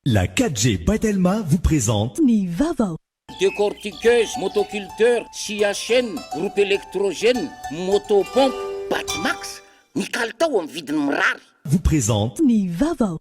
La 4G by Telma vous présente Ny vaovao. Décortiqueuse, motoculteur, scie à chaîne, groupe électrogène, moto pompe, Batimax, ny kalitao amin'ny vidiny mirary. Vous présente Ny vaovao.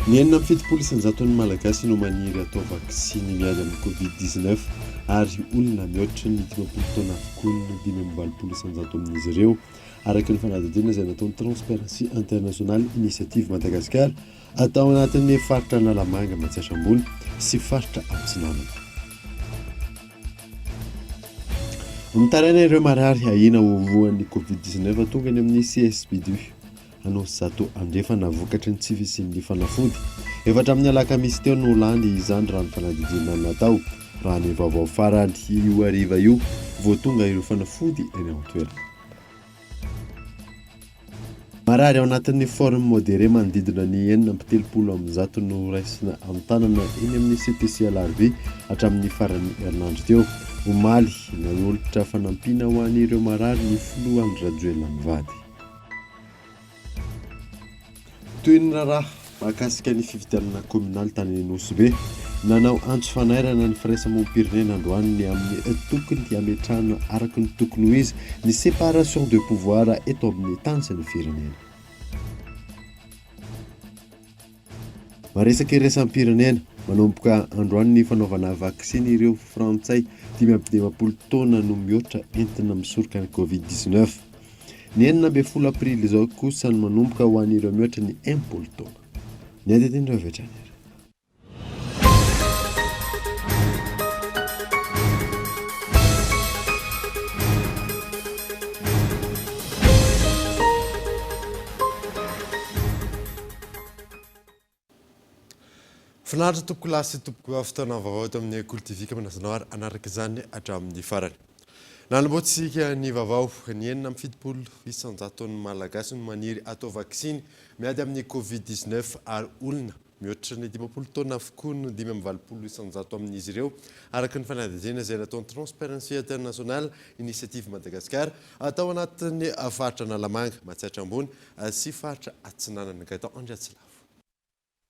Ny 76 isan-jaton'ny Malagasy no maniry hatao vaksiny miady amin'ny Covid 19 ary olona mihoatra ny 50 taona avokoa no 85 isan-jato amin'izy ireo, araka ny fanadihadiana izay nataon'ny Transparency International Initiative Madagascar tao anatin'ny faritra Analamanga, Matsiatra Ambony sy faritra Atsinanana. Mitaraina ireo marary ahiana ho voan'ny Covid 19 tonga eny amin'ny CSB du Anosizato Andrefana vokatry ny tsy fisian'ny fanafody. Efa hatramin'ny alakamisy teo no lany izany raha ny fanadihadiana natao. Raha ny vaovao farany, io hariva io vao tonga ireo fanafody eny an-toerana. Marary ao anatin'ny forme modéré manodidina ny 136 no raisina an-tanana eny amin'ny CTC Alarobia hatramin'ny faran'ny herinandro teo. Omaly, nanolotra fanampiana ho an'ireo marary ny filoha Andry Rajoelina mivady. Toy ny raharaha mahakasika ny fifidianana kaominaly tany Nosy Be, nanao antso fanairana ny firaisamonim-pirenena androany ny amin'ny tokony hametrahana araka ny tokony ho izy ny séparation de pouvoir eto amin'ny tany sy ny firenena. Maresaka iraisam-pirenena, manomboka androany ny fanaovana vaksiny ireo frantsay 55 taona no mihoatra entina misoroka ny Covid 19. Ny 16 aprily izao kosa no manomboka ho an'ireo mihoatra ny 60 taona. Ny andinindin'ireo avy hatrany ary. Finaritra tompokolahy sy tompokovavy fotoana vaovao eto amin'ny Kolo TV ka manasa anao ary hanaraka izany hatramin'ny farany. Nanombohantsika ny vaovao, ny 76 isan-jaton'ny Malagasy no maniry atao vaksiny miady amin'ny Covid 19 ary olona mihoatra ny 50 taona avokoa no 85 isan-jato amin'izy ireo, araka ny fanadihadiana izay nataon'ny Transparency International Initiative Madagascar tao anatin'ny faritra Analamanga, Matsiatra Ambony sy faritra Atsinanana. Gaëtan Andriatsilavo.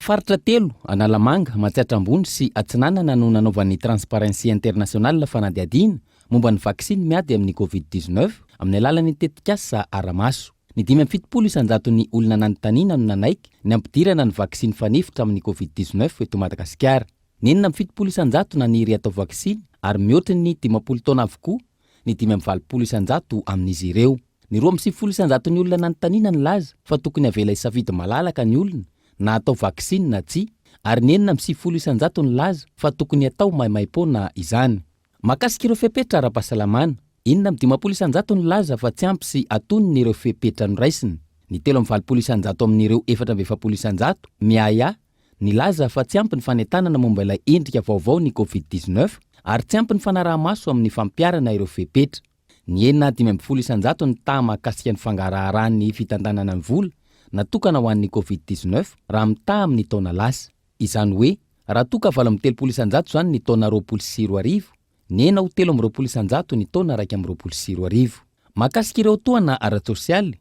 Faritra telo, Analamanga, Matsiatra Ambony sy Atsinanana no nanaovan'ny Transparency International fanadihadiana momba ny vaksiny miady amin'ny Covid 19 amin'ny alalan'ny tetikasa ara-maso. Ny 75 isan-jaton'ny olona nanontaniana no nanaiky ny hampidirana ny vaksiny fanefitra amin'ny Covid 19 eto Madagasikara. Ny 76 isan-jato naniry hatao vaksiny ary mihoatry ny 50 taona avokoa ny 85 amin'izy ireo. Ny 92 isan-jaton'ny olona nanontaniana nilaza fa tokony havela hisafidy malalaka ny olona na hatao vaksiny na tsia, ary ny 96 isan-jato nilaza fa tokony hatao maimaim-poana izany. Mahakasika ireo fepetra ara-pahasalamana, 56 isan-jato nilaza fa tsy ampy sy atonony ireo fepetra noraisina. Ny 83 isan-jato amin'ireo 44 isan-jato miahiahy nilaza fa tsy ampy ny fanentanana momba ilay endrika vaovao ny Covid 19 ary tsy ampy ny fanaraha-maso amin'ny fampiharana ireo fepetra. Nihena 15% ny taha mahakasika ny fangaraharahan'ny fitantanana ny vola natokana ho an'ny Covid 19 raha mitaha amin'ny taona lasa. Izany hoe, raha toa ka 38% izany ny taona 2020, nihena ho 23% ny taona 2021. Mahakasika ireo tohana ara-tsosialy,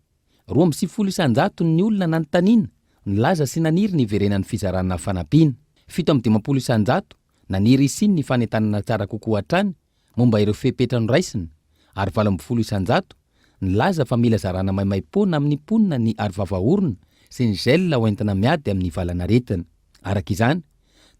92 isan-jaton'ny olona nanontaniana nilaza sy naniry ny hiverenan'ny fizarana fanampiana. 57 isan-jato naniry hisian'ny fanentanana tsara kokoa hatrany momba ireo fepetra noraisina ary 18% nilaza fa mila zarana maimaimpoana amin'ny mponina ny arovava orona sy ny gel hoentina miady amin'ny valanaretina. Araka izany,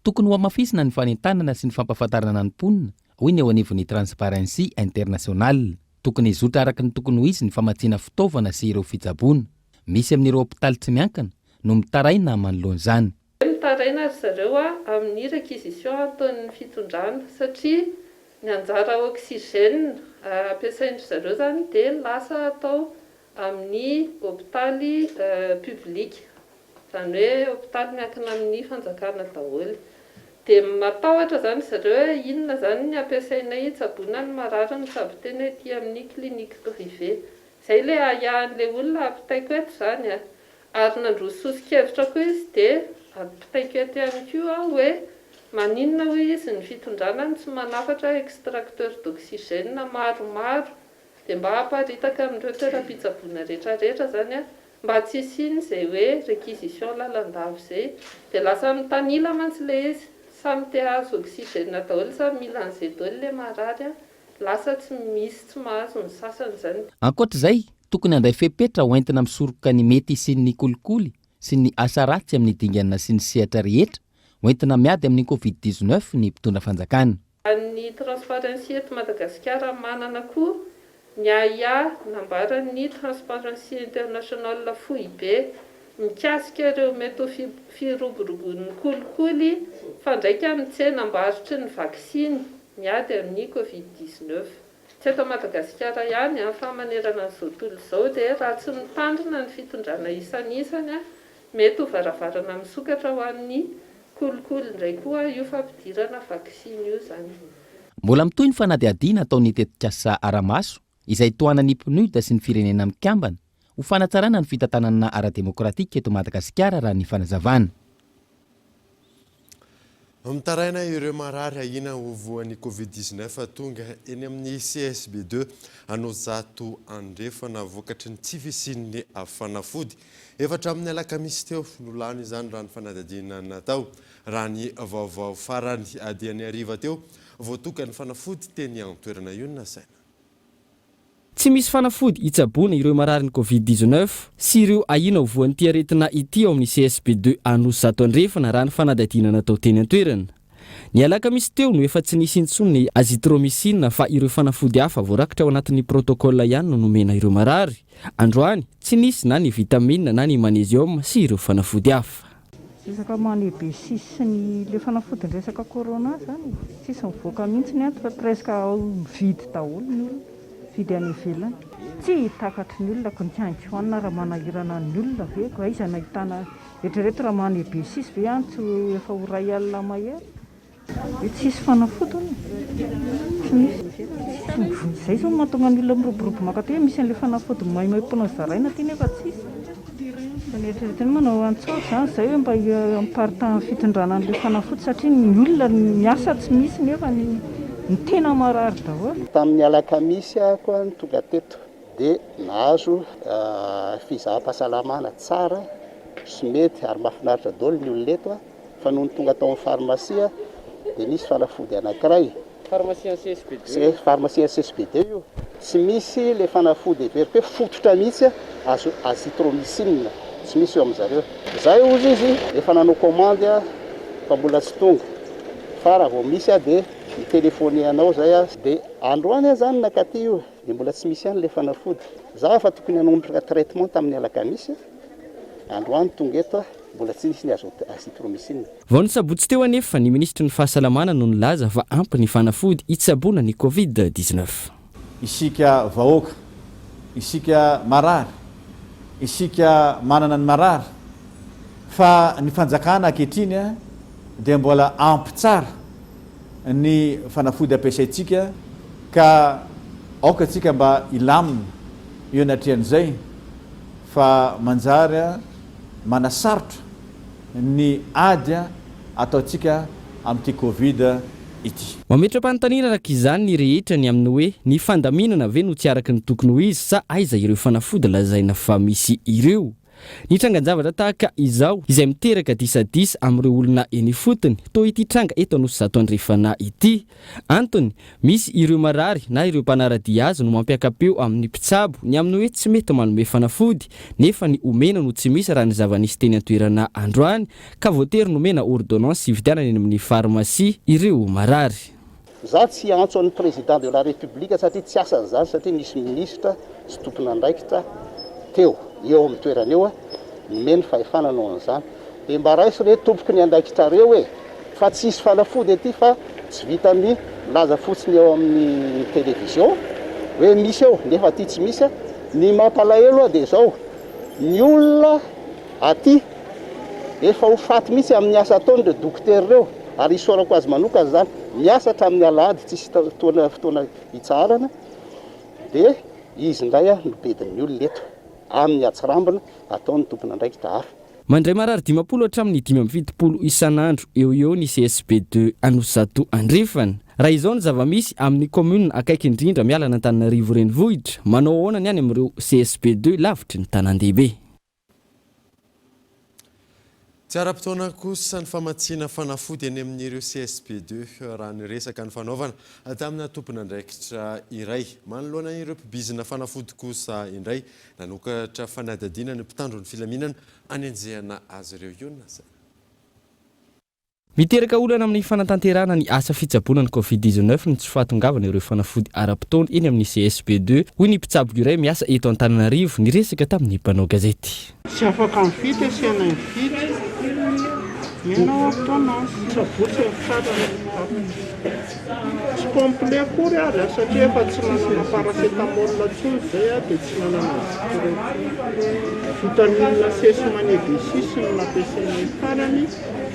tokony hohamafisina ny fanentanana sy ny fampahafantarana ny mponina, hoy ny eo anivon'ny Transparency International. Tokony hizotra araka ny tokony ho izy ny famatsiana fitaovana sy ireo fitsaboana. Misy amin'ireo hopitaly tsy miankina no mitaraina manoloana izany. Mitaraina ry zareo amin'ny réquisition ataon'ny fitondrana satria ny anjara oxygène ampiasain-dry zareo izany dia lasa atao amin'ny hopitaly public, izany hoe hopitaly miankina amin'ny fanjakana daholo. Dia matahotra izany ry zareo hoe inona izany ny ampiasainay hitsaboana ny marary mitsabo tena ety amin'ny clinique privée. Izay ilay ahiahin'ilay olona ampitaiko eto izany an. Ary nandroso soso-kevitra koa izy dia ampitaiko eto ihany koa aho hoe. Maninona hoy izy ny fitondrana no tsy manafatra extracteur d'oxygène maromaro dia mba haparitaka amin'ireo toeram-pitsaboana rehetrarehetra izany mba tsy hisian'izay izay hoe réquisition lalandava izay. Dia lasa mitanila mantsy ilay izy, samy te hahazo oxygène daholo, samy mila an'izay daholo ilay marary an, lasa tsy misy tsy mahazo ny sasany izany. Ankoatra izay, tokony handray fepetra hoentina misoroka ny mety hisian'ny kolikoly sy ny asa ratsy amin'ny dingana sy ny sehatra rehetra hoentina miady amin'ny Covid 19 ny mpitondra fanjakana. Ny Transparency eto Madagasikara manana koa ny ahiahy nambaran'ny Transparency International foibe mikasika ireo mety ho firoboroboan'ny kolikoly mifandraika amin'ny tsenam-barotry ny vaksiny miady amin'ny Covid 19. Tsy eto Madagasikara ihany fa manerana an'izao tontolo izao dia raha tsy mitandrina ny fitondrana isanisany mety ho varavarana misokatra ho an'ny kolikoly indray koa io fampidirana vaksiny io izany. Mbola mitohy ny fanadihadiana ataon'ny tetikasa Aramaso izay tohanan'ny PNUD sy ny Firenena Mikambana ho fanatsarana ny fitantanana ara-demokratika eto Madagasikara raha ny fanazavana. Mitaraina ireo marary ahiana ho voan'ny Covid 19 tonga eny amin'ny CSB ii Anosizato Andrefana vokatry ny tsy fisian'ny fanafody. Efa hatramin'ny alakamisy teo no lany izany raha ny fanadihadiana natao. Raha ny vaovao farany dia ny hariva teo vao tonga ny fanafody teny an-toerana io no nasaina. Tsy misy fanafody hitsaboana ireo mararin'ny Covid 19 sy ireo ahiana ho voan'ity aretina ity ao amin'ny CSB ii Anosizato Andrefana raha ny fanadihadiana natao teny an-toerana. Ny alakamisy teo no efa tsy nisy intsony ny azithromycine fa ireo fanafody hafa voarakitra ao anatin'ny protocole ihany no nomena ireo marary. Androany, tsy nisy na ny vitamine na ny magnésium sy ireo fanafody hafa. Resaka money be sisy sy ny le fanafody ny resaka corona zany e, tsisy mivoaka mihitsy ny ato fa presque ao mividy daholo ny olona, mividy any ivelany. Tsy takatry ny olona ko ny kiankianina raha manahirana ny olona ve ko aiza no ahitana, eritrereto raha money be sisy ve any tsy ho efa ho iray alina mahery. Hoe tsisy fanafody hono e! Tsy misy. Izay izao no mahatonga ny olona miroborobo maka aty hoe misy an'ilay fanafody maimaimpoana zaraina aty nefa tsisy. Fa ny eritreretina manao antsaotra izany izay hoe mba hampiparitahan'ny fitondrana an'ilay fanafody satria ny olona miasa tsy misy nefa ny ny tena marary daholo. Tamin'ny alakamisy aho koa no tonga teto dia nahazo fizaham-pahasalamana tsara sy mety ary mahafinaritra daholo ny olona eto. Fa nony tonga tao amin'ny farmasia dia nisy fanafody anankiray. Pharmacie en CSB deux. Pharmacie en CSB deux io. Tsy misy ilay fanafody heveriko hoe fototra mihitsy azo azithromycine. Tsy misy eo amin'zareo. Zay hozy izy efa nanao commande aho fa mbola tsy tonga. Fa raha vao misy aho dia mi-telephone anao zay aho. Dia androany aho zany nakaty io dia mbola tsy misy ihany ilay fanafody. Za efa tokony hanomboka traitement tamin'ny alakamisy. Androany tonga eto aho. Mbola tsy nisy ny azithromycine. Vao ny sabotsy teo anefa ny minisitry ny fahasalamana no nilaza fa ampy ny fanafody hitsaboana ny Covid 19. Isika vahoaka, isika marary, isika manana ny marary, fa ny fanjakana ankehitriny dia mbola ampy tsara ny fanafody ampiasaintsika ka aoka isika mba hilamina eo anatrehan'izay fa manjary manasarotra ny ady ataontsika amin'ity Covid ity. Mametra-panontaniana araka izany ny rehetra ny amin'ny hoe ny fandaminana ve no tsy araka ny tokony ho izy sa aiza ireo fanafody lazaina fa misy ireo? Ny trangan-javatra tahaka izao izay miteraka disadisa amin'ireo olona eny ifotony toa ity tranga eto Anosizato Andrefana ity. Antony, misy ireo marary na ireo mpanara-dia azy no mampiaka-peo amin'ny mpitsabo ny amin'ny hoe tsy mety manome fanafody nefa ny omena no tsy misy raha ny zava-nisy teny an-toerana androany ka voatery nomena ordonnance hividianana eny amin'ny farmasia ireo marary. Za tsy hiantso an'ny président de la république satria tsy asany zany satria misy ministre sy tompon'andraikitra teo eo amin'ny toerana eo nomeny fahefana hanao an'izany. Dia mba raiso re tompoko ny andraikitrareo e! Fa tsy hisy fanafody aty fa tsy vitan'ny milaza fotsiny eo amin'ny télévision hoe misy eo nefa aty tsy misy. Ny mampalahelo aho dia izao, ny olona aty efa ho faty mihitsy amin'ny asa ataony ireo dokotera ireo ary isaorako azy manokana izany, miasa hatramin'ny alahady tsisy fotoana fotoana hitsaharana dia izy indray no bedin'ny olona eto amin'ny hatsirambina ataon'ny tompon'andraikitra hafa. Mandray marary 50 hatramin'ny 75 isan'andro eo ho eo ny CSB ii Anosizato Andrefana. Raha izao ny zava-misy amin'ny kaominina akaiky indrindra miala an'Antananarivo renivohitra, manao ahoana ny any amin'ireo CSB ii lavitry ny tanàn-dehibe? Tsy ara-potoana kosa ny famatsiana fanafody eny amin'ireo CSB ii, raha ny resaka nifanaovana tamina tompon'andraikitra iray. Manoloana ireo mpibizina fanafody kosa indray, nanokatra fanadihadiana ny mpitandro ny filaminana hanenjehana azy ireo. Io no nasaina. Miteraka olana amin'ny fanatanterahana ny asa fitsaboana ny Covid 19 ny tsy fahatongavana ireo fanafody ara-potoana eny amin'ny CSB ii, hoy ny mpitsabo iray miasa eto Antananarivo niresaka tamin'ny mpanao gazety. Tsy afaka mifidy asiana mifidy. Mena ordonnance. Sabotsy ny farany tapitra. Tsy complet akory ary a, satria efa tsy nanana paracétamol intsony izay aho dia tsy nanana zithro intsony. Vitamine C sy magné B6 no nampiasainay farany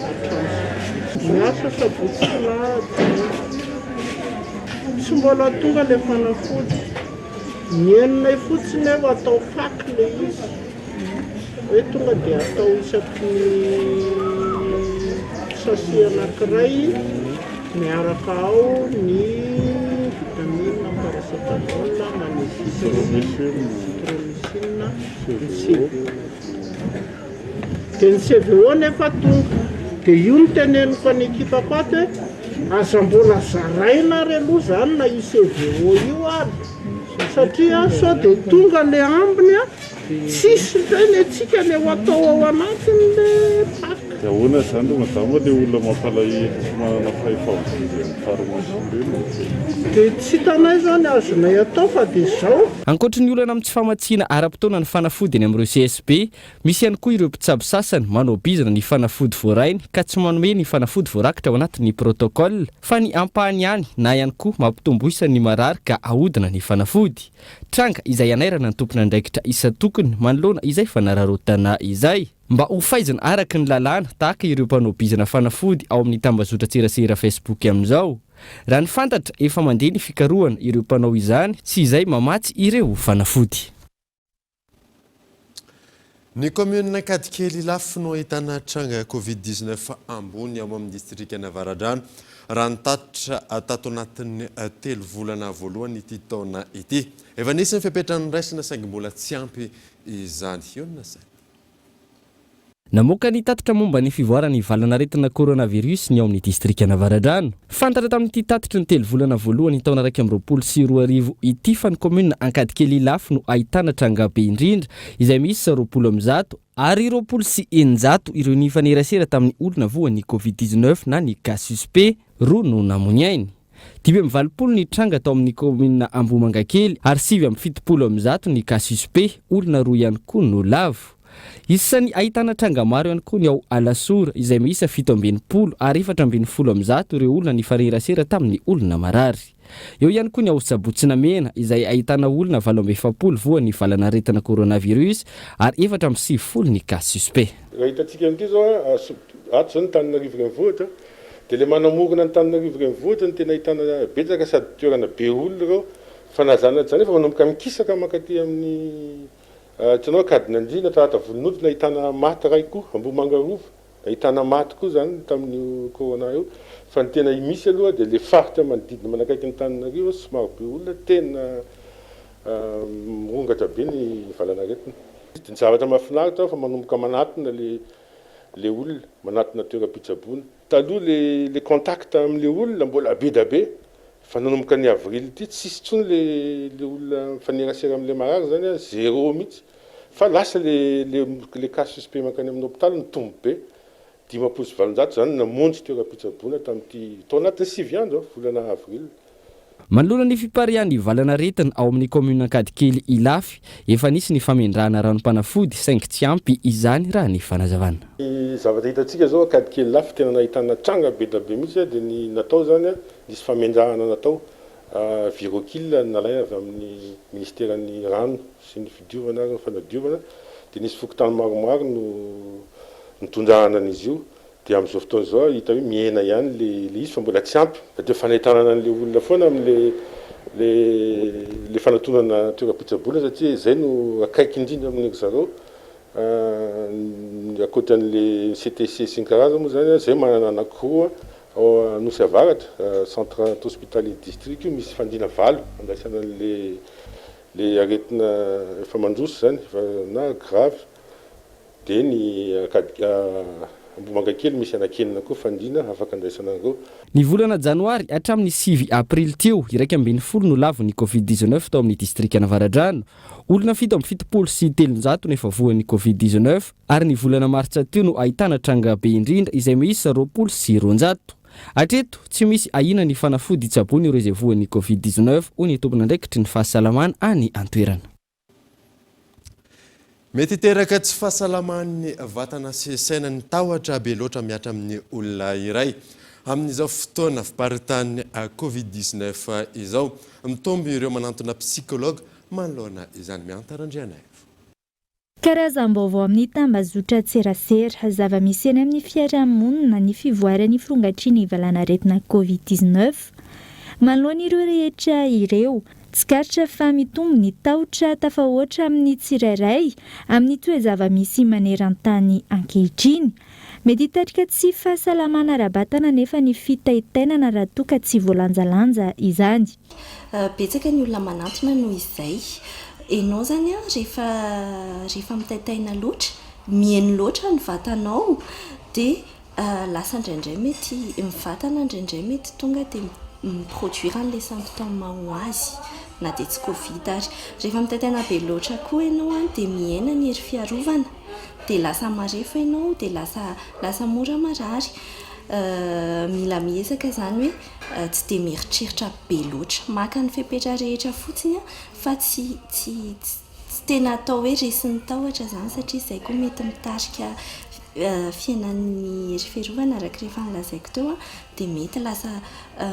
hatramin'ny sabotsy. Miasa sabotsy sy lahady. Tsy mbola tonga ilay fanafody. Ny henonay fotsiny hoe atao fac ilay izy. Hoe tonga dia atao isaky ny sachet anankiray miaraka ao ny vitamine, paracétamol, magnésium, azithromycine, ny CVO. Dia ny CVO nefa tonga. Dia io no teneniko an'ny ekipako ato hoe aza mbola zaraina ary aloha izany na io CVO io ary satria sao dia tonga ilay ambiny an, tsisy indray ny antsika ilay ho atao ao anatin'ilay pack. Dia ahoana izany ry madama ilay olona mampalahelo tsy manana fahefa-mividy any pharmacie ireny no be. Dia tsy hitanay izao ny azonay atao fa dia izao. Ankoatry ny olana amin'ny tsy famatsiana ara-potoana ny fanafody eny amin'ireo CSB, Misy ihany koa ireo mpitsabo sasany manao bizina ny fanafody voarainy ka tsy manome ny fanafody voarakitra ao anatin'ny protocole fa ny ampahany ihany na ihany koa mampitombo isa ny marary ka ahodina ny fanafody. Tranga izay anairana ny tompon'andraikitra isan-tokony manoloana izay fanararaotana izay. Mba ho faizina araka ny lalàna tahaka ireo mpanao bizina fanafody ao amin'ny tambazotran-tserasera Facebook amin'izao. Raha ny fantatra, efa mandeha ny fikarohana ireo mpanao izany sy izay mamatsy ireo fanafody. Ny kaominina Ankadikely Ilafy no ahitana tranga Covid 19 ambony ao amin'ny distrikan'Avaradrano, raha ny tatitra tato anatin'ny telo volana voalohany ity taona ity. Efa nisy ny fepetra noraisina saingy mbola tsy ampy izany. Io no nasaina. Namoaka ny tatitra momba ny fivoaran'ny valanaretina coronavirus ny ao amin'ny distrikan'Avaradrano. Fantatra tamin'ity tatitry ny telo volana voalohany taona 2021 ity fa ny kaominina Ankadikely Ilafy no ahitana tranga be indrindra izay miisa 120, ary 620 ireo nifanerasera tamin'ny olona voan'ny covid 19 na ny cas suspect, roa no namoy ny ainy. 85 ny tranga tao amin'ny kaominina Ambohimangakely ary 179 ny cas suspect, olona roa ihany koa no lavo. Isan'ny ahitana tranga maro ihany koa ny ao Alasora izay miisa 67 ary 114 ireo olona nifanerasera tamin'ny olona marary. Eo ihany koa ny ao Sabotsinamena izay ahitana olona 48 voan'ny valanaretina coronavirus ary 94 ny cas suspect. Raha hitantsika amin'ity izao, ato izao ny Antananarivo renivohitra, Dia ilay manamorona an'Antananarivo renivohitra no tena ahitana betsaka sady toerana be olona ireo fa na izany na tsy izany efa manomboka mikisaka mankaty amin'ny hitanao Ankadinandriana, Talata Volonondry nahitana maty iray koa, Ambohimanga Rova nahitana maty koa izany tamin'io corona io fa ny tena misy aloha dia ilay faritra manodidina manakaiky an'Antananarivo somary be olona tena mirongatra be ny valanaretina. Ny zavatra mahafinaritra fa manomboka manatona ilay le olona manatona toeram-pitsaboana. Taloha le le contact amle olona mbola be da be fa nanomboka ny avril ity tsisy intsony le le olona mifanerasera amle marary zany an, zéro mihitsy fa lasa le le le cas suspect mankany amin'ny hopitaly nitombo be, 850 zany namonjy toeram-pitsaboana tamin'ity tao anatin'ny sivy andro an, volana avril. Manoloana ny fipariahan'ny valanaretina ao amin'ny kaominina Ankadikely Ilafy, efa nisy ny famendrahana ranom-panafody saingy tsy ampy izany raha ny fanazavana. Ny zavatra hitantsika izao Ankadikely Ilafy tena nahitana tranga be da be mihitsy dia ny natao izany nisy famendrahana natao virokil nalaina avy amin'ny ministeran'ny rano sy ny fidiovana ary ny fanadiovana dia nisy fokontany maromaro no nitondrahana an'izy io Dia amin'izao fotoana izao hita hoe mihena ihany le le izy fa mbola tsy ampy. Fa dia fanentanana an'le olona foana amin'le le le fanatonana toeram-pitsaboana satria izay no akaiky indrindra amin'ry zareo. Ankoatra an'le CTC sy ny karazany moa zany, zay manana anankiroa ao Anosy Avaratra, centre hospitalier district io misy fandriana valo andraisana an'le le aretina efa mandroso zany efa na grave, de ny Ankady Ambohimangakely misy anankienina koa fandriana afaka andraisana an'ireo. Ny volana janoary hatramin'ny 9 aprily teo, 11 no lavon'ny Covid 19 tao amin'ny distrikan'Avaradrano. Olona 377 no efa voan'ny Covid 19 ary ny volana martsa teo no ahitana tranga be indrindra izay miisa 220. Hatreto, tsy misy ahiana ny fanafody hitsaboana ireo izay voan'ny Covid 19, hoy ny tompon'andraikitry ny fahasalamana any an-toerana. Mety hiteraka tsy fahasalaman'ny vatana sy saina ny tahotra be loatra mihatra amin'ny olona iray. Amin'izao fotoana fiparitahan'ny Covid 19 izao, mitombo ireo manantona psychologue manoloana izany. Mihanta Randrianaivo. Karazam-baovao amin'ny tambazotran-tserasera, zava-misy eny amin'ny fiarahamonina ny fivoaran'ny firongatry ny valanaretina Covid 19. Manoloana ireo rehetra ireo, Tsikaritra fa mitombo ny tahotra tafahoatra amin'ny tsirairay amin'ny toe-java-misy maneran-tany ankehitriny. Mety hitarika tsy fahasalamana ara-batana anefa ny fitaitainana raha toa ka tsy voalanjalanja izany. Betsaka ny olona manantona noho izay. Enao zany an, rehefa rehefa mitaitaina loatra, miheno loatra ny vatanao dia Lasa indraindray mety ny vatana indraindray mety tonga dia mi-produire an'ilay symptôme ho azy na dia tsy covid ary. Rehefa mitaintaina be loatra koa ianao an dia mihena ny hery fiarovana dia lasa marefo ianao dia lasa lasa mora marary. Mila miezaka izany hoe tsy dia mieritreritra be loatra. Maka ny fepetra rehetra fotsiny fa tsy tsy Tsy tena atao hoe resin'ny tahotra izany satria izay koa mety mitarika fihenan'ny hery fiarovana araka ilay efa nolazaiko teo dia mety lasa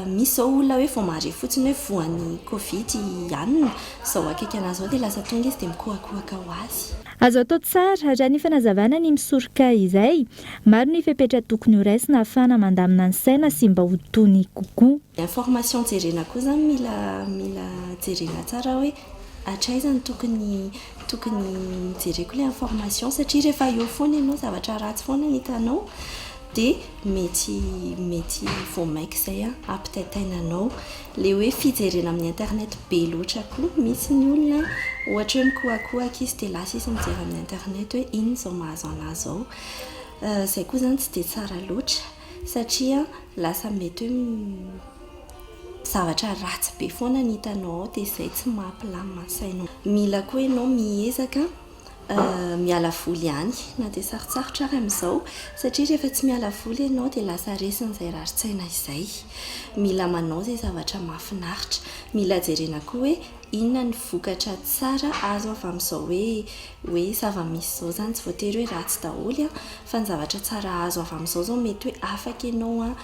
misy izao olona hoe vao mahare fotsiny hoe voan'ny covid i anona izao akaiky anazy izao dia lasa tonga izy dia mikohakohaka ho azy. Azo atao tsara, raha ny fanazavana ny misoroka izay. Maro ny fepetra tokony horaisina ahafahana mandamina ny saina sy mba ho tony kokoa. Information jerena koa izany mila mila jerena tsara hoe Hatraiza no tokony tokony jereko ilay information satria rehefa eo foana ianao zavatra ratsy foana no hitanao dia mety mety vao maika izay an hampitaintaina anao. Ilay hoe fijerena amin'ny internet be loatra koa, misy ny olona ohatra hoe mikohakohaka izy dia lasa izy mijery amin'ny internet hoe inona izao mahazo an'ahy izao. Izay koa izany tsy dia tsara loatra satria lasa mety hoe zavatra ratsy be foana ny hitanao ao dia izay tsy mampilamina ny sainao. Mila koa ianao miezaka miala voly ihany na dia sarotsarotra ary amin'izao satria rehefa tsy miala voly ianao dia lasa resin'izay rarin-tsaina izay. Mila manao izay zavatra mahafinaritra. Mila jerena koa hoe inona ny vokatra tsara azo avy amin'izao hoe hoe zava-misy izao izany tsy voatery hoe ratsy daholo fa ny zavatra tsara azo avy amin'izao izao mety hoe afaka ianao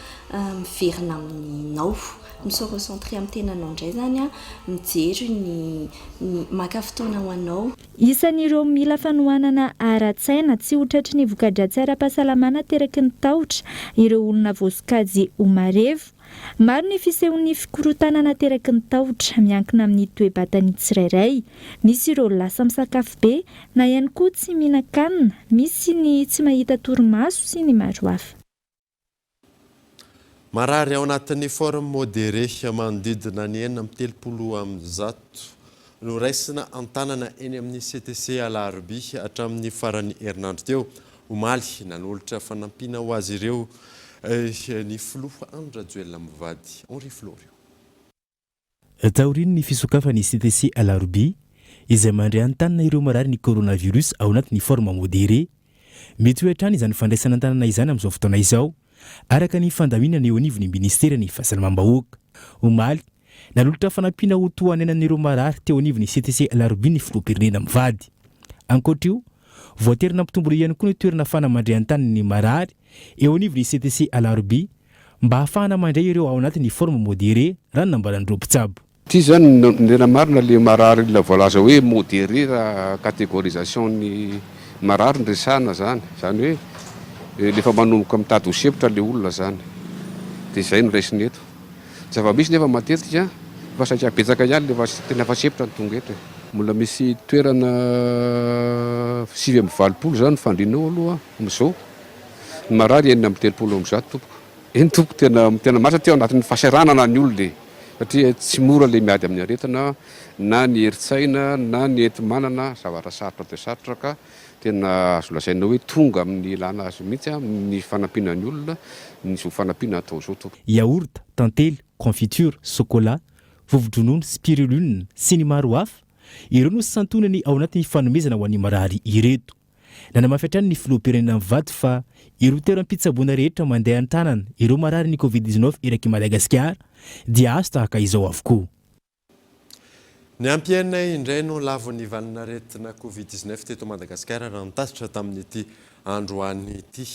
miverina aminao, mi-se recentrer amin'ny tenanao indray izany an, mijery ny, ny, maka fotoana ho anao. Isan'ireo mila fanohanana ara-tsaina tsy ho tratry ny voka-dratsy ara-pahasalamana ateraky ny tahotra ireo olona voasokajy ho marefo. Maro ny fisehon'ny fikorontanana ateraky ny tahotra, miankina amin'ny toe-batan'ny tsirairay. Misy ireo lasa misakafo be, na ihany koa tsy mihinan-kanina, misy ny tsy mahita torimaso sy ny maro hafa. Marary ao anatin'ny forme modéré manodidina ny 136 no raisina an-tanana eny amin'ny CTC Alarobia hatramin'ny faran'ny herinandro teo. Omaly, nanolotra fanampiana ho azy ireo ny filoha Andry Rajoelina mivady Henri Florio. Taorian'ny fisokafan'ny CTC Alarobia, izay mandray an-tanana ireo marary ny coronavirus ao anatin'ny forme modéré. Mitohy hatrany izany fandraisana an-tanana izany amin'izao fotoana izao, araka ny fandaminana eo anivon'ny minisiteran'ny Fahasalamam-bahoaka. Omaly, nanolotra fanampiana ho tohanenan'ireo marary teo anivon'ny CTC Alarobia ny filoham-pirenena mivady. Ankoatra io, voatery nampitomboina ihany koa ny toerana ahafahana mandray an-tanana ny marary eo anivon'ny CTC Alarobia, mba hahafahana mandray ireo ao anatin'ny forme modéré, raha ny nambaran'ireo mpitsabo. Ity zany no tena marina le marary olona voalaza hoe modéré raha catégorisation ny marary no resahana zany, zany hoe le efa manomboka mitady ho sempotra le olona zany de zay no raisina eto. Ny zava-misy nefa matetika efa saika betsaka ihany le efa tena efa sempotra no tonga eto e. Mbola misy toerana 89 izany fandriana ao aloha amin'izao. Ny marary 136 tompoko. Eny tompoko, tena tena marina satria ao anatin'ny fahasahiranana ny olona e! Satria tsy mora ilay miady amin'ny aretina na ny herin-tsaina na ny enti-manana, zavatra sarotra dia sarotra ka tena azo lazaina hoe tonga amin'ny ilana azy mihitsy ny fanampiana ny olona ny izao fanampiana atao izao tompoko. Yaourt, tantely, confiture, sokola, vovo-dronono, spiruline sy ny maro hafa, ireo no santonany ao anatin'ny fanomezana ho an'ny marary ireto. Nanamafy hatrany ny filoham-pirenena mivady fa ireo toeram-pitsaboana rehetra mandeha an-tanana ireo mararin'ny Covid 19 erak'i Madagasikara dia azo tahaka izao avokoa. Niampy aina indray no lavon'ny valin'aretina Covid 19 teto Madagasikara raha nitatitra tamin'ity androany ity.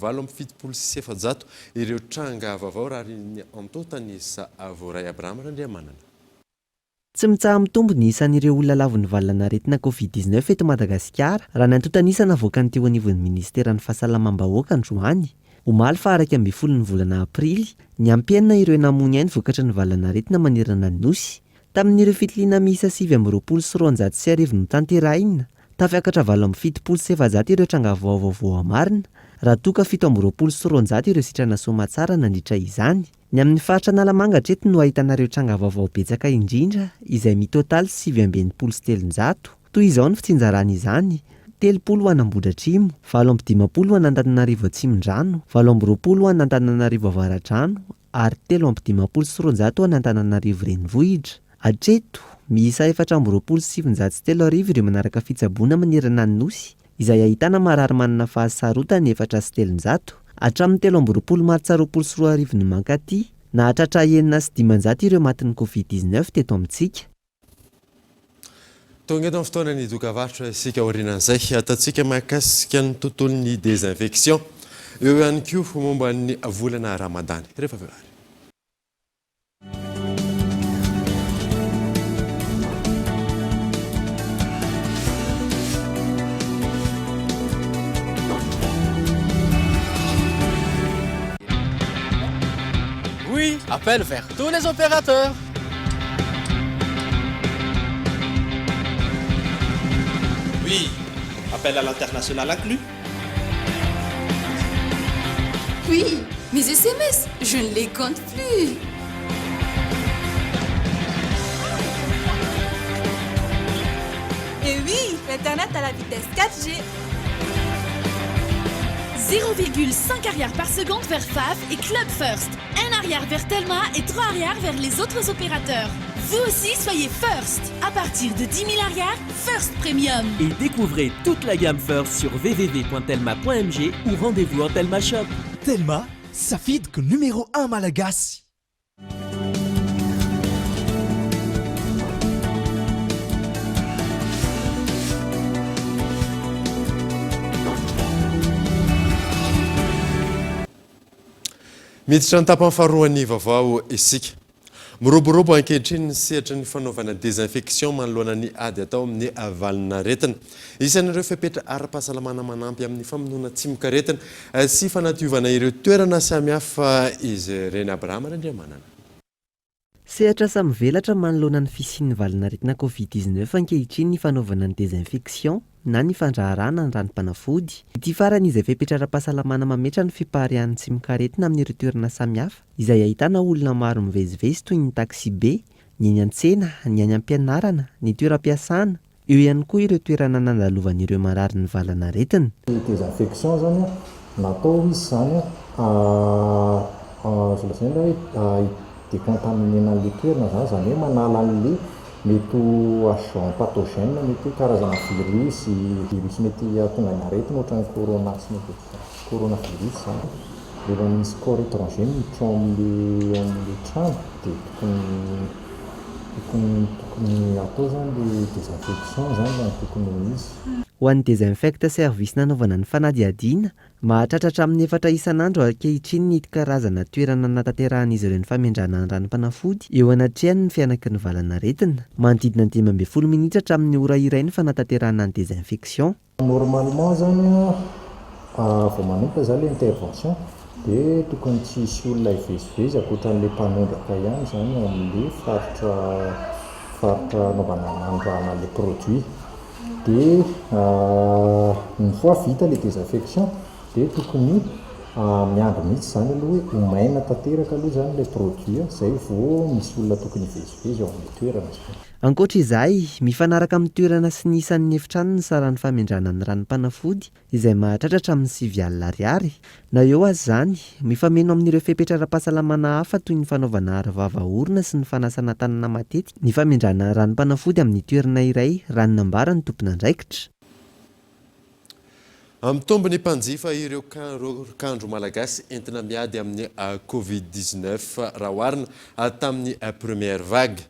478 ireo tranga vaovao raha ny antontan'isa voaray. Abraham Randriamanana. Tsy mitsaha-mitombo ny isan'ireo olona lavon'ny valan'aretina Covid 19 eto Madagasikara, raha ny antontan'isa navoakan'ny teo anivon'ny minisiteran'ny Fahasalamam-bahoaka androany. Omaly faha 11 ny volana aprily, niampy enina ireo namoy ny ainy vokatry ny valan'aretina manerana ny Nosy. Tamin'ireo fitiliana miisa 1229 notanterahina, tafiakatra 478 ireo tranga vaovao voamarina, raha toa ka 227 ireo sitrana soamatsara nandritra izany. Ny amin'ny faritra Analamanga hatreto no ahitana ireo tranga vaovao betsaka indrindra izay mitotaly 369. Toy izao ny fitsinjarana izany, 30 ho an'Ambohidratrimo, 58 ho an'Antananarivo Atsimondrano, 28 ho an'Antananarivo Avaradrano ary 253 ho an'Antananarivo Renivohitra. Hatreto, miisa 924 ireo manaraka fitsaboana manerana ny Nosy izay ahitana marary manana fahasarotana 304. Hatramin'ny 23 martsa 2020 no mankaty, nahatratra 506 ireo matin'ny Covid 19 teto amintsika. Tonga eto amin'ny fotoanan'ny dokavarotra isika aorianan'izay hiatantsika mahakasika ny tontolon'ny désinfection. Eo ihany koa momba ny volana Ramadany. Rehefa avy eo ary. Oui, appel vers tous les opérateurs. Oui, appel à l'international inclus. Oui, mes SMS, je ne les compte plus. Et oui, l'internet à la vitesse 4G. 0,5 arrière par seconde vers FAF et Club First. Un arrière vers Telma et 3 arrières vers les autres opérateurs. Vous aussi, soyez First. À partir de 10 000 arrières, First Premium. Et découvrez toute la gamme First sur www.telma.mg ou rendez-vous en Telma Shop. Telma, safidiko numéro 1 malagasy. Miditra ny tapany faharoan'ny vaovao isika. Miroborobo ankehitriny ny sehatry ny fanaovana désinfection manoloana ny ady atao amin'ny valin'aretina. Isan'ireo fepetra ara-pahasalamana manampy amin'ny famonoana tsimokaretina sy fanadiovana ireo toerana samihafa izy ireny. Abraham Randriamanana. Sehatra asa mivelatra manoloana ny fisian'ny valin'aretina Covid 19 ankehitriny ny fanaovana ny désinfection na ny fandraharahana ny ranom-panafody. Ity farany izay fepetra ara-pahasalamana mametra ny fipariahan'ny tsimokaretina amin'ireo toerana samihafa izay ahitana olona maro mivezivezy toy ny taxibe, ny eny an-tsena, ny any am-pianarana, ny toeram-piasana, eo ihany koa ireo toerana nandalovan'ireo marary ny valanaretina. Ny désinfection zany natao izy zany azo lazaina hoe hi-décontaminer-na an'ilay toerana zany, izany hoe manala an'ilay mety ho agent pathogène, mety hoe karazana virus, virus mety hahatonga ny aretina ohatran'ny corona sy ny ohatrohatr'izany, coronavirus zany. Rehefa misy corps étranger miditra ao amin'ilay ao amin'ilay trano dia tokony tokony tokony atao zany ilay désinfection zany raha ny tokony ho izy. Ho an'ny Désinfect Service nanaovana ny fanadihadiana, mahatratra hatramin'ny efatra isan'andro ankehitriny ny karazana toerana anatanterahan'izy ireo ny famendrahana ny ranom-panafody eo anatrehan'ny fihanaky ny valanaretina. Manodidina ny 15 minitra hatramin'ny ora iray ny fanatanterahana ny désinfection. Normalement zany an, vao manomboka zany le intervention de tokony tsy hisy olona hivezivezy ankoatran'le mpanondraka ihany zany ao amin'le faritra. faritra anaovana anondrahana an'ilay produit. Dia une fois vita ilay désinfection dia tokony miandry mihitsy izany aloha hoe ho maina tanteraka aloha izany ilay produit izay vao misy olona tokony hivezivezy eo amin'ilay toerana izany. Ankoatra izay, mifanaraka amin'ny toerana sy ny isan'ny efitrano ny saran'ny famendrana ny ranom-panafody izay mahatratra hatramin'ny 90 ariary. Na eo aza izany, mifameno amin'ireo fepetra ara-pahasalamana hafa toy ny fanaovana arovava orona sy ny fanasana tanana matetika ny famendrana ranom-panafody amin'ny toerana iray raha ny nambaran'ny tompon'andraikitra. Mitombo ny mpanjifa ireo kandro malagasy entina miady amin'ny Covid 19 raha oharina tamin'ny première vague.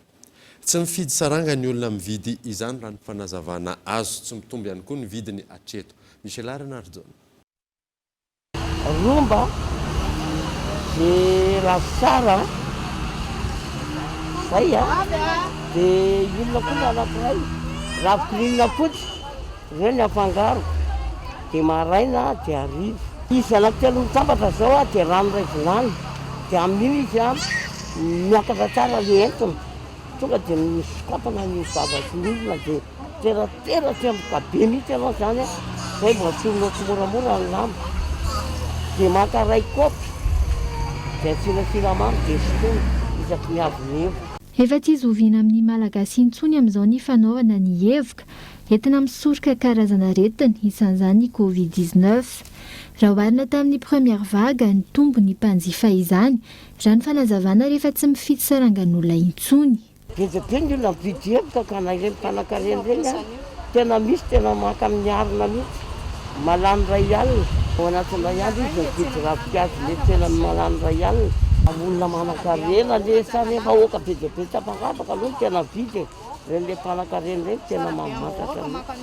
Tsy mifidy saranga ny olona mividy izany raha ny fanazavana azo. Tsy mitombo ihany koa ny vidiny hatreto. Michela Ranarijaona. Romba de ravitsara an, zay an, de inona koa ny anakiray, ravikirinina fotsy, reo ny afangaroko, de maraina de hariva. Izy anaky telo mitambatra zao an, de rano iray vilany, de amin'iny izy an miakatra tsara le entona, tonga de misokafana ny vava sy ny orona de. Teratera tsemboka be mihitsy ianao zany an, zay vao antsoinao tsimoramora ny lamba, de maka ray kaopy de asiana siramamy de sotroina isaky ny avy mihevoka. Efa tsy zoviana amin'ny Malagasy intsony amin'izao ny fanaovana ny hevoka entina misoroka karazana aretina, isan'izany ny Covid 19. Raha oharina tamin'ny première vague, nitombo ny mpanjifa izany, raha ny fanazavana rehefa tsy mifidy sarangan'olona intsony. Be dia be ny olona mividy hevoka ka na ireny mpanakarena ireny ary tena misy tena maka amin'ny harona mihitsy, malany iray alina, ao anatin'ny iray andro izy mividy ravinkazo mety tena malany iray alina. Olona manankarena le sa re vahoaka be dia be tsy afangafaka aloha no tena mividy e, ireny le mpanakarena ireny tena mamantatra mihitsy,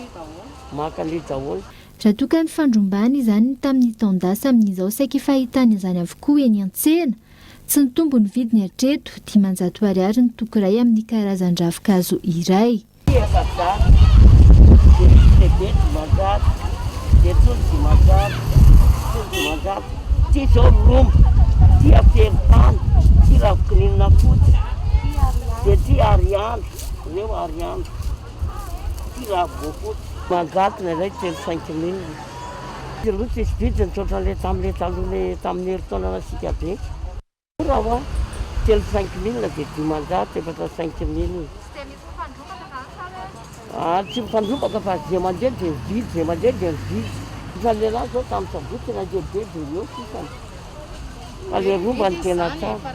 maka an'io daholo. Raha toa ka ny fandrombahana izany tamin'ny taon-dasa amin'izao saiky fahitana izany avokoa eny an-tsena, Tsy nitombo ny vidiny hatreto, 500 ariary ny toko iray amin'ny karazan-dravinkazo iray. Ity 400, dia ity lehibe 500, dia itony 500, itony 500, ity izao rombo, ity aferin-tany, ity ravikininina fotsy, dia ity ariandro, ireo ariandro, ity ravim-boafotsy. 500 ny iray, telo cinq mille. Izy aloha tsisy vidiny tsy ohatran'ilay tamin'ilay taloha ilay tamin'ny herintaona nasiaka be. Mora hoa, telo cinq mille dia 500, efatra cinq mille. Ah, tsy mifandrombaka fa izay mandeha dia mividy, izay mandeha dia mividy. Isan'ny lehilahy izao tamin'ny sabotsy nandeha be dia eo sisany. Fa ilay romba no tena tsara.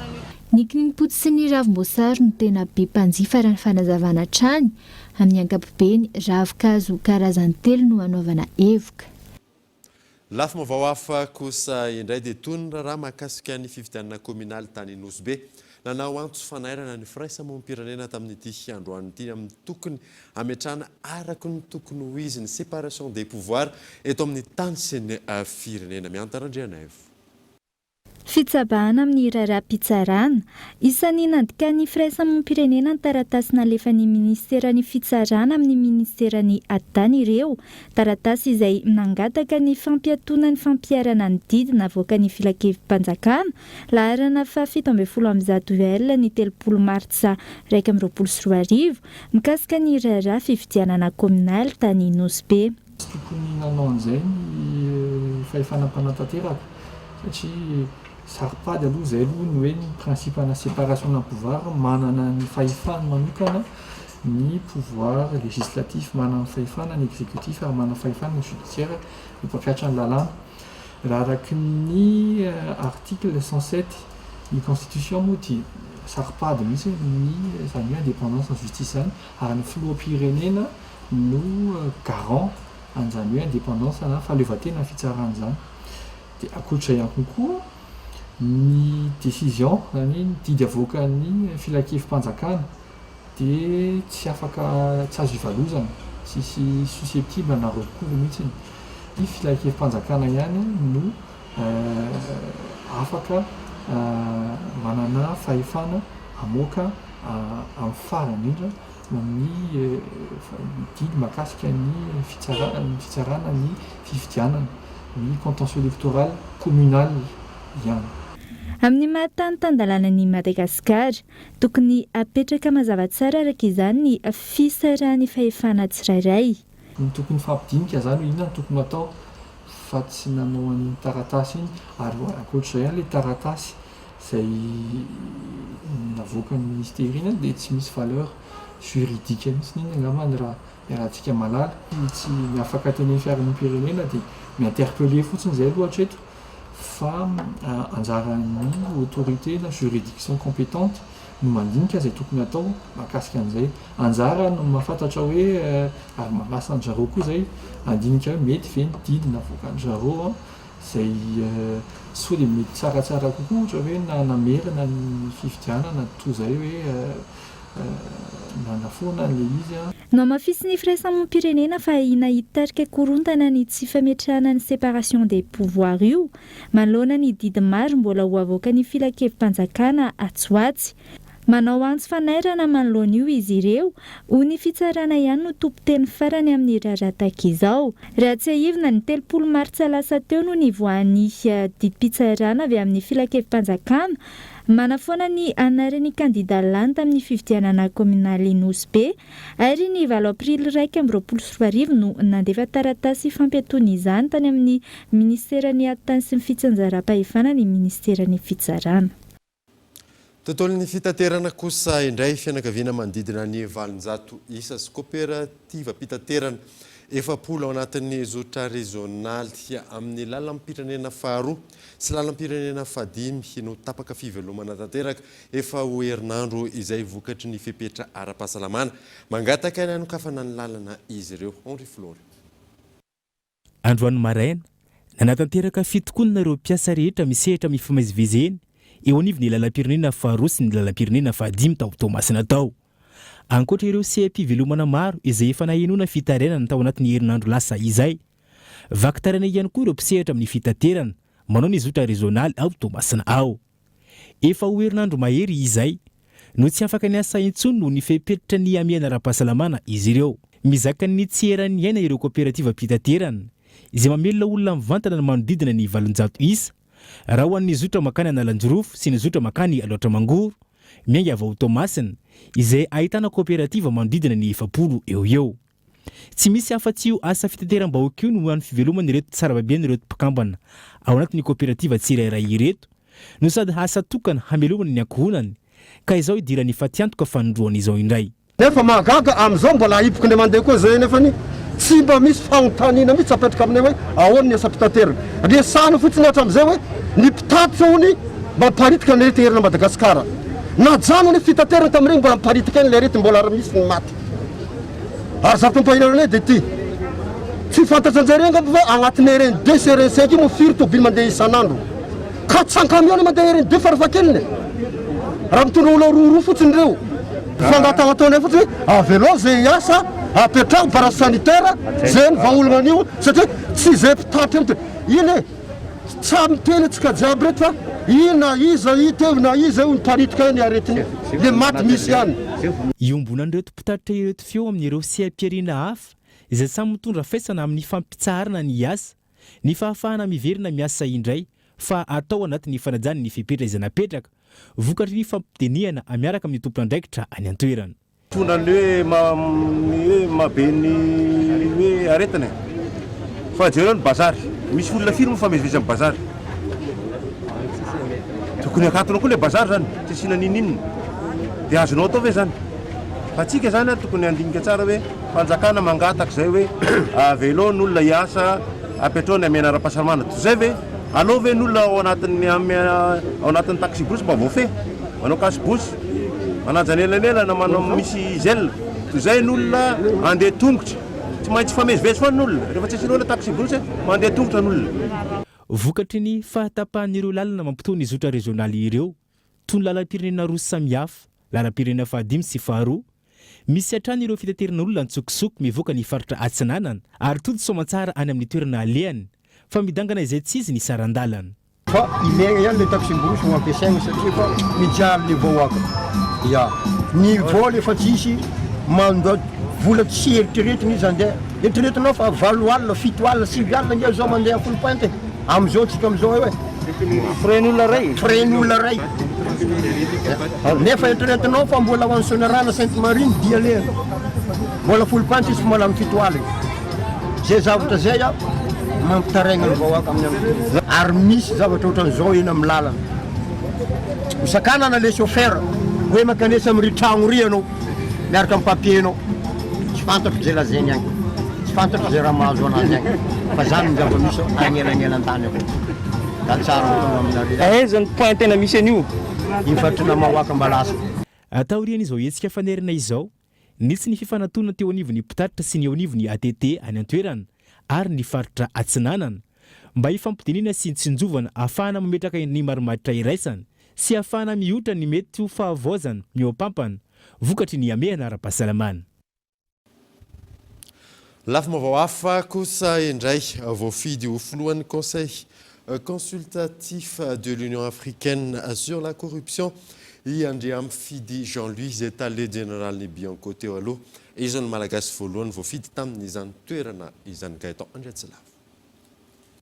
Ny kininimpotsy sy ny ravim-boasary no tena be mpanjifa raha ny fanazavana hatrany. Amin'ny ankapobeny, ravin-kazo karazany telo no anaovana evoka. Lafim-baovao hafa kosa indray dia toy ny raharaha mahakasika ny fifidianana kaominaly tany Nosy Be. Nanao antso fanairana ny firaisamonim-pirenena tamin'ity androany ity amin'ny tokony hametrahana araka ny tokony ho izy ny séparation des pouvoirs eto amin'ny tany sy ny firenena. Mihanta Randrianaivo. Fitsabahana amin'ny raharaham-pitsarana. Isan'ny nandikan'ny firaisamonim-pirenena ny taratasy nalefan'ny minisiteran'ny Fitsarana amin'ny minisiteran'ny Atitany ireo, taratasy izay nangataka ny fampiatoana ny fampiharana ny didy navoakan'ny Filankevi-panjakana laharana faha 117 UL ny 30 martsa 2021 mikasika ny raharaha fifidianana kaominaly tany Nosy Be. Tsy tokony nanao an'izay ny fahefana mpanatanteraka. Satria saro-pady aloha izay aloha ny hoe ny principe ana séparation na pouvoir, manana ny fahefany manokana ny pouvoir législatif, manana ny fahefana ny exécutif ary manana fahefana ny judiciaire ho mpampiatra ny lalàna. Raha araka ny article 107 ny constitution moa dia saro-pady mihitsy ny izany hoe indépendance ny justice izany ary ny filoham-pirenena no garant an'izany hoe indépendance na fahaleovantena ny fitsarana izany. Dia ankoatr'izay ihany koa ny décision, izany hoe ny didy avoakan'ny filankevi-panjakana dia tsy afaka, tsy azo ivalozana, tsisy susceptible na recours mihitsy. Ny filankevi-panjakana ihany no afaka manana fahefana hamoaka amin'ny farany indrindra ny didy mahakasika ny fitsarana ny fifidianana, ny contentieux électoral communal ihany. Amin'ny maha tany tan-dalàna an'i Madagasikara, tokony hapetraka mazava tsara araka izany ny fisarahan'ny fahefana tsirairay. Ny tokony hifampidinika izany hoe inona no tokony hatao fa tsy nanao an'iny taratasy iny ary ankoatr'izay an ilay taratasy izay navoakan'ny ministera iny dia tsy misy valeur juridique mihitsy iny angambany raha iarahantsika mahalala. Tsy ny afaka tenenin'ny fiarahamonim-pirenena dia mi-interpeller fotsiny izay aloha hatreto fa anjaran'ny autorité na juridiction compétente no mandinika izay tokony hatao mahakasika an'izay. Anjara no mahafantatra hoe ary manasa an-dry zareo koa izay handinika hoe mety ve ny didy navoakan-dry zareo izay sao dia mety tsaratsara kokoa ohatra hoe namerina ny fifidianana toa izay hoe nanafoana an'ilay izy. Nohamafisin'ny firaisamonim-pirenena fa ahiana hitarika korontana ny tsy fametrahana ny séparation des pouvoirs io, manoloana ny didy maro mbola ho avoakan'ny filankevi-panjakana atsy ho atsy. Manao antso fanairana manoloana io izy ireo, ho ny fitsarana ihany no tompon-teny farany amin'ny raharaha tahaka izao. Raha tsiahivina, ny 30 martsa lasa teo no nivoahan'ny didim-pitsarana avy amin'ny filankevi-panjakana Manafoana ny anaran'ny kandida lany tamin'ny fifidianana kaominaly Nosy Be ary ny valo aprily 2021 no nandefa taratasy fampiatoana izany tany amin'ny minisiteran'ny Atitany sy ny Fitsinjaram-pahefana ny minisiteran'ny Fitsarana. Tontolon'ny fitaterana kosa indray, fianakaviana manodidina ny 800 isa sy koperativam-pitaterana 40 ao anatin'ny zotra rezionaly amin'ny lalam-pirenena faharoa sy lalam-pirenena fahadimy no tapaka fivelomana tanteraka efa ho herinandro izay vokatry ny fepetra ara-pahasalamana. Mangataka ny hanokafana ny lalana izy ireo. Henri Flory. Androany maraina, nanatanteraka fitokonana ireo mpiasa rehetra misehatra mifamezivezy eny eo anivon'ny lalam-pirenena faharoa sy ny lalam-pirenena fahadimy tao Toamasina tao. Ankoatra ireo seha-pivelomana maro izay efa nahenoana fitarainana tao anatin'ny herinandro lasa izay, Vaky taraina ihany koa ireo mpisehatra amin'ny fitaterana manao ny zotra rezionaly ao Toamasina ao. Efa ho herinandro mahery izay no tsy afaka niasa intsony noho ny fepetra ny hamehana ara-pahasalamana izy ireo. Mizaka ny tsy eran'ny aina ireo koperativam-pitaterana izay mamelona olona mivantana ny manodidina ny 800 isa raha ho an'ny zotra mankany Analanjirofo sy ny zotra mankany Alaotra Mangoro miainga avy ao Toamasina izay ahitana koperativa manodidina ny 40 eo ho eo. Tsy misy afa-tsy io asa fitateram-bahoaka io no hany fiveloman'ireto tsarababen'ireto mpikambana ao anatin'ny koperativa tsirairay ireto no sady asa tokana hamelomany ny ankohonany ka izao idiran'ny fatiantoka fanindroany izao indray. Nefa mahagaga amin'izao mbola ahiboky indray mandeha koa izay nefany tsy mba misy fanontaniana mihitsy apetraka aminay hoe ahoana ny asam-pitaterana. Resahana fotsiny hatramin'izay hoe ny mpitatitra hono mamparitika ny aretina eran'i Madagasikara. Najanona ny fitaterana tamin'ireny mbola miparitaka ihany ilay aretina mbola misy ny maty. Ary zavatra mampahirana anay dia ity, tsy fantatra anjareo angamba fa agnatin'ny RN deux sy RN cinq io moa firy tôbily mandeha isan'andro. 400 camions no mandeha RN deux farafahakeliny e! Raha mitondra olona roa roa fotsiny ireo. Fangatahana ataonay fotsiny hoe avelao zay hiasa, apetraho barrage sanitaire, zay ny vahaolana an'io satria tsy zay mpitatitra io no iny e! Tsa miteny antsika jiaby reto fa i na iza i teo na iza io niparitaka eo ny aretina io, le maty misy ihany. Iombonan'ireto mpitatitra ireto feo amin'ireo seha-pihariana hafa izay samy mitondra faisana amin'ny fampitsaharana ny asa, ny fahafahana miverina miasa indray fa atao anatin'ny fanajana ny fepetra izay napetraka vokatry ny fampidinihana miaraka amin'ny tompon'andraikitra any an-toerana. Mitondra ny hoe ny hoe mahabe ny hoe aretina e. Fa jereo ny bazary, misy olona firy moa mifamezivezy amin'ny bazary? Tokony akatona koa ilay bazary zany, tsy asiana n'inon'inona. Dia azonao atao ve zany? Fa tsika zany tokony handinika tsara hoe fanjakana mangataka izay hoe avelao ny olona hiasa, apetrao ny hamehana ara-pahasalamana. Toy izay ve? Aleo ve ny olona ao anatin'ny ao anatin'ny taxi-brousse mba voafehy? Manao cache-bouche, manaja ny elanelana, manao misy gel. Toy izay ny olona handeha tongotra. Tsy maintsy hifamezivezy foana ny olona. Rehefa tsy asiana olona taxi-brousse, mandeha tongotra ny olona. Vokatry ny fahatapahan'ireo lalana mampitohy ny zotra rezionaly ireo, toy ny lalam-pirenena roa samihafa, lalam-pirenena fahadimy sy faharoa, misy hatrany ireo fitaterana olona an-tsokosoko mivoaka ny faritra Atsinanana ary tody soamantsara any amin'ny toerana alehany, fa midangana izay tsy izy ny saran-dalana. Fa ilaigna ihany le taxi-brousse ho ampiasaigna satria efa mijaly le vahoaka. Ya, ny vola efa tsisy, mandoa vola tsy eritreretina izy andeha. Eritreretinao fa valo alina, fito alina, sivy alina nge zao mandeha Foulpointe e! Amizao tsika amizao eo e! Frais-n'olona iray? Frais-n'olona iray. Nefa eritreretinao fa mbola ho any Soanierana Sainte Marie ny dia alehany. Mbola folo pantsy izy fa mbola amin'ny 70. Zay zavatra zay a mampitaraigna ny vahoaka amin'ny andro. Ary misy zavatra ohatran'izao eny amin'ny lalana. Hosakanana le chauffeur hoe mankanesa amin'ry tragno ry ianao miaraka amin'ny papier-nao. Tsy fantatro izay lazainy agny, tsy fantatro izay raha mahazo anazy agny fa zany ny zava-misy agnelanelan-tany akao. Da tsara ho tonga aminareo. Aiza ny point tena misy an'io? Iny faritry Namahoaka Ambalasa. Taorian'izao hetsika fanairana izao, nisy ny fifanatona teo anivon'ny mpitatitra sy ny eo anivon'ny ATT any an-toerana ary ny faritra Atsinanana mba hifampidinihana sy hitsinjovana ahafahana mametraka ny marimaritra iraisana sy ahafahana mihoitra ny mety ho fahavoazana mihoapampana vokatry ny hamehana ara-pahasalamana. Lafim-baovao hafa kosa indray, voafidy ho filohan'ny Conseil consultatif de l'Union africaine sur la corruption i Andriamifidy Jean Louis izay tale jeneralin'ny Bianco teo aloha. Izy no Malagasy voalohany voafidy tamin'izany toerana izany. Gaëtan Andriatsilavo.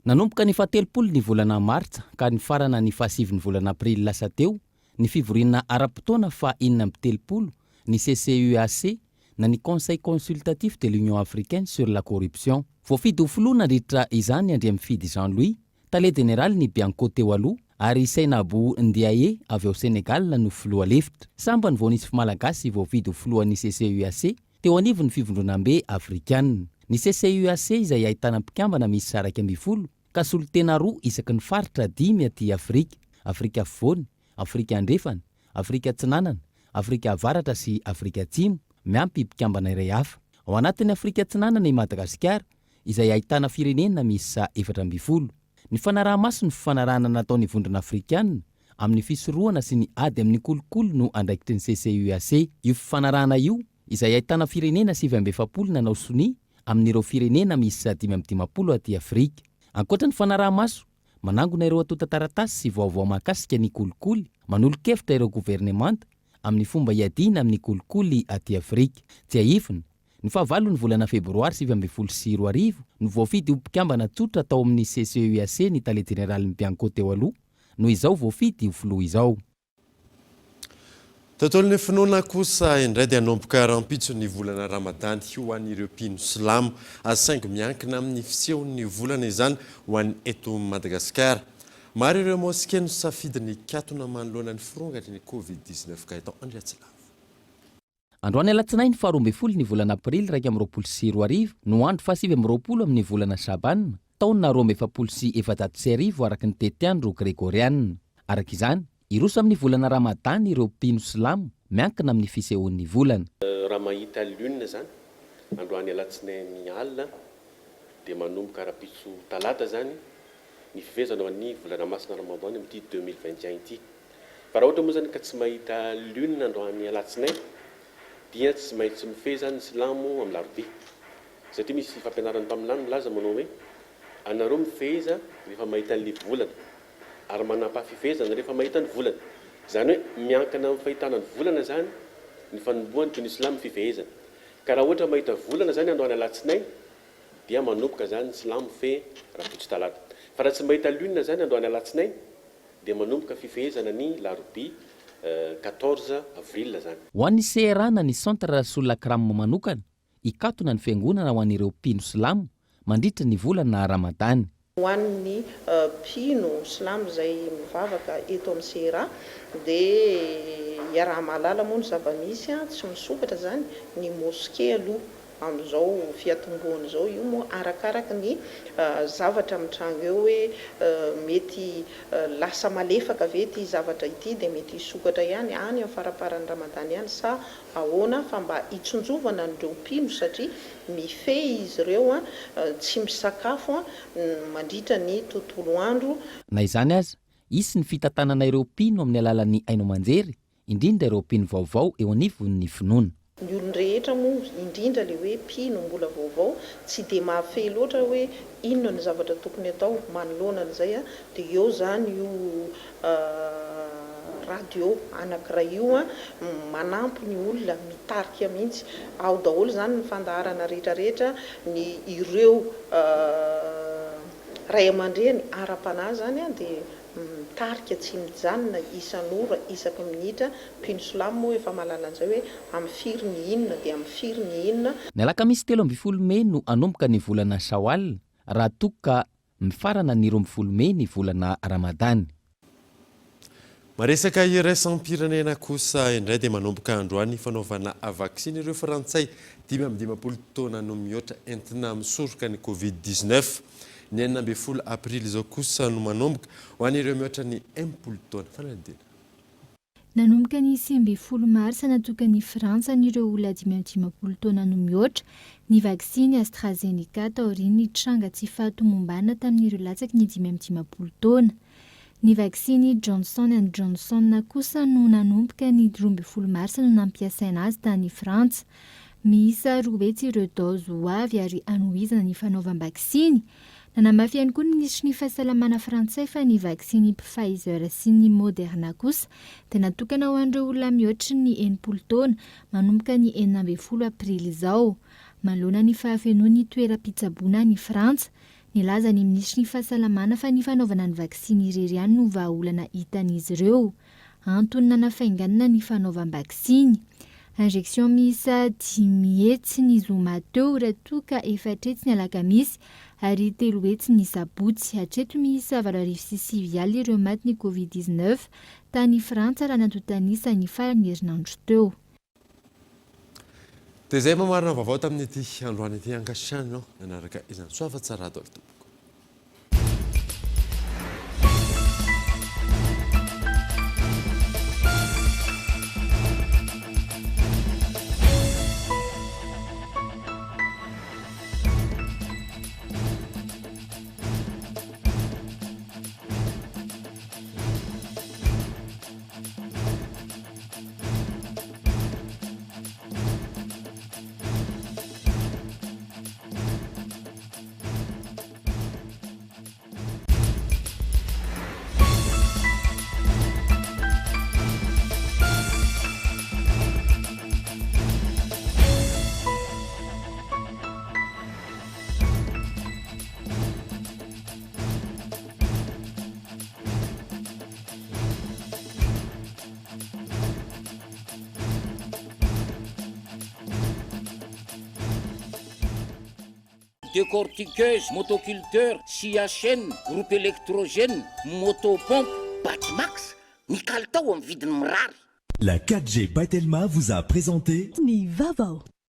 Nanomboka ny fahatelopolo ny volana martsa ka nifarana ny fahasivy ny volana aprily lasa teo ny fivoriana ara-potoana faha 36 ny CCUAC na ny Conseil Consultatif de l'Union Africaine sur la Corruption. Voafidy ho filoha nandritra izany Andriamifidy Jean Louis, tale jeneralin'ny Bianco teo aloha, ary Seynabou Ndiaye avy ao Sénégal no filoha lefitra. Sambany vao nisy Malagasy voafidy ho filohan'ny CCUAC teo anivon'ny Fivondronambe Afrikana. Ny CCUAC izay ahitana mpikambana miisa 11 ka solontena roa isaky ny faritra dimy aty Afrika, Afrika Afovoany, Afrika Andrefana, Afrika Atsinanana, Afrika Avaratra sy Afrika Atsimo, miampy mpikambana iray hafa. Ao anatin'ny Afrika Atsinanana i Madagasikara, izay ahitana firenena miisa 14. Ny fanaraha-maso ny fifanarahana nataon'ny Vondrona Afrikana amin'ny fisorohana sy ny ady amin'ny kolikoly no andraikitry ny CCUAC. Io fifanarahana io, izay ahitana firenena 49 nanao sonia amin'ireo firenena miisa 55 aty Afrika. Ankoatra ny fanaraha-maso, manangona ireo antontan-taratasy sy vaovao mahakasika ny kolikoly, manolo-kevitra ireo governemanta amin'ny fomba hiadiana amin'ny kolikoly aty Afrika. Tsiahivina, ny fahavalon'ny volana febroary 2019 no voafidy ho mpikambana tsotra tao amin'ny CCUAC ny tale jeneralin'ny Bianco teo aloha, no izao voafidy ho filoha izao. Tontolon'ny finoana kosa indray dia hanomboka rahampitso ny volana Ramadany ho an'ireo mpino silamo, saingy miankina amin'ny fisehon'ny volana izany ho an'ny eto Madagasikara. Maro ireo moske nisafidy ny hikatona manoloana ny firongatry ny Covid 19 Gaëtan Andriatsilavo. Androany alatsinainy faha 12 ny volana aprily 2021 no andro faha 29 amin'ny volana Shaban, taona 1442 araka ny tetiandro gregoriana. Araka izany, hiroso amin'ny volana Ramadany ireo mpino silamo, miankina amin'ny fisehoan'ny volana. Raha mahita lune zany androany alatsinainy alina dia manomboka rahampitso talata zany ny fifehezana ho an'ny volana masina Ramadan amin'ity 2021 ity. Fa raha ohatra moa zany ka tsy mahita lune androany alatsinainy dia tsy maintsy mifehy zany ny silamo amin'ny larobia. Satria misy fampianaran'ny mpaminany milaza manao hoe anareo mifeheza rehefa mahita an'ilay volana ary manampaha fifehezana rehefa mahita ny volana. Izany hoe miankina amin'ny fahitana ny volana zany ny fanombohan'ny mpino silamo ny fifehezana. Ka raha ohatra mahita volana zany androany alatsinainy dia manomboka zany ny silamo mifehy rahampitso talata. Fa raha tsy mahita lune zany androany alatsinainy dia manomboka fifehezana ny larobia 14 avril zany. Ho an'ny CRA na ny Centre Rasoul Akram manokana, hikatona ny fiangonana ho an'ireo mpino silamo mandritra ny volana Ramadany. Ho an'ny mpino silamo izay mivavaka eto amin'ny CRA dia iaraha-mahalala moa ny zava-misy, tsy misokatra izany ny moske aloha amin'izao fiatombohana izao, io moa arakaraka ny zavatra mitranga eo hoe mety lasa malefaka ve ity zavatra ity dia mety hisokatra ihany any amin'ny faramparan'ny Ramadany any sa ahoana fa mba hitsinjovana an'ireo mpino satria mifehy izy ireo tsy misakafo mandritra ny tontolo andro. Na izany aza, hisy ny fitantanana ireo mpino amin'ny alalan'ny haino aman-jery indrindra ireo mpino vaovao eo anivon'ny finoana. Ny olon-drehetra moa, indrindra ilay hoe mpino mbola vaovao, tsy dia mahafehy loatra hoe inona no zavatra tokony atao manoloana an'izay, dia eo izany io radio anankiray io manampy ny olona, mitarika mihitsy. Ao daholo izany ny fandaharana rehetrarehetra, ny ireo ray aman-dreny ara-panahy izany dia. mitarika tsy mijanona isan'ora, isaky ny minitra, mpino silamo moa efa mahalala an'izay hoe amin'ny firy ny inona dia amin'ny firy ny inona. Ny alakamisy 13 mey no hanomboka ny volana Shawwal raha toa ka mifarana ny 12 mey ny volana Ramadany. Maresaka iraisam-pirenena kosa indray dia manomboka androany ny fanaovana vaksiny ireo frantsay 55 taona no mihoatra entina misoroka ny covid 19. Ny 16 aprily izao kosa no manomboka ho an'ireo mihoatra ny 60 taona. Fanadihadiana. Nanomboka ny 19 marsa natokan'i Frantsa an'ireo olona 55 taona no mihoatra ny vaksiny AstraZeneca taorian'ny tranga tsy fahatomombanana tamin'ireo latsaky ny 55 taona. Ny vaksiny Johnson and Johnson kosa no nanomboka ny 12 marsa no nampiasaina azy tany Frantsa. Miisa 200 ireo daozy ho avy ary hanohizana ny fanaovam-baksiny. Nanamafy ihany koa ny minisitry ny fahasalamana frantsay fa ny vaksiny Pfizer sy ny Moderna kosa dia natokana ho an'ireo olona mihoatry ny 60 taona manomboka ny 16 aprily izao. Manoloana ny fahafenoan'ny toeram-pitsaboana any Frantsa, nilaza ny minisitry ny fahasalamana fa ny fanaovana ny vaksiny irery ihany no vahaolana hitan'izy ireo. Antony nanafainganana ny fanaovam-baksiny. Injection miisa 500 ny zoma teo raha toa ka 400 ny alakamisy ary 300 ny sabotsy. Hatreto miisa 908 ireo maty ny Covid 19 tany Frantsa raha ny antontan'isa ny faran'ny herinandro teo. Dia izay mamarana vaovao tamin'ity androany ity ankasitrahana ianao nanaraka izany. Soa fa tsara daholo tompoko. Décortiqueuse, motoculteur, scie à chaîne, groupe électrogène, moto pompe, Batimax, ny kalitao amin'ny vidiny mirary. La 4G by Telma vous a présenté. Ny vaovao.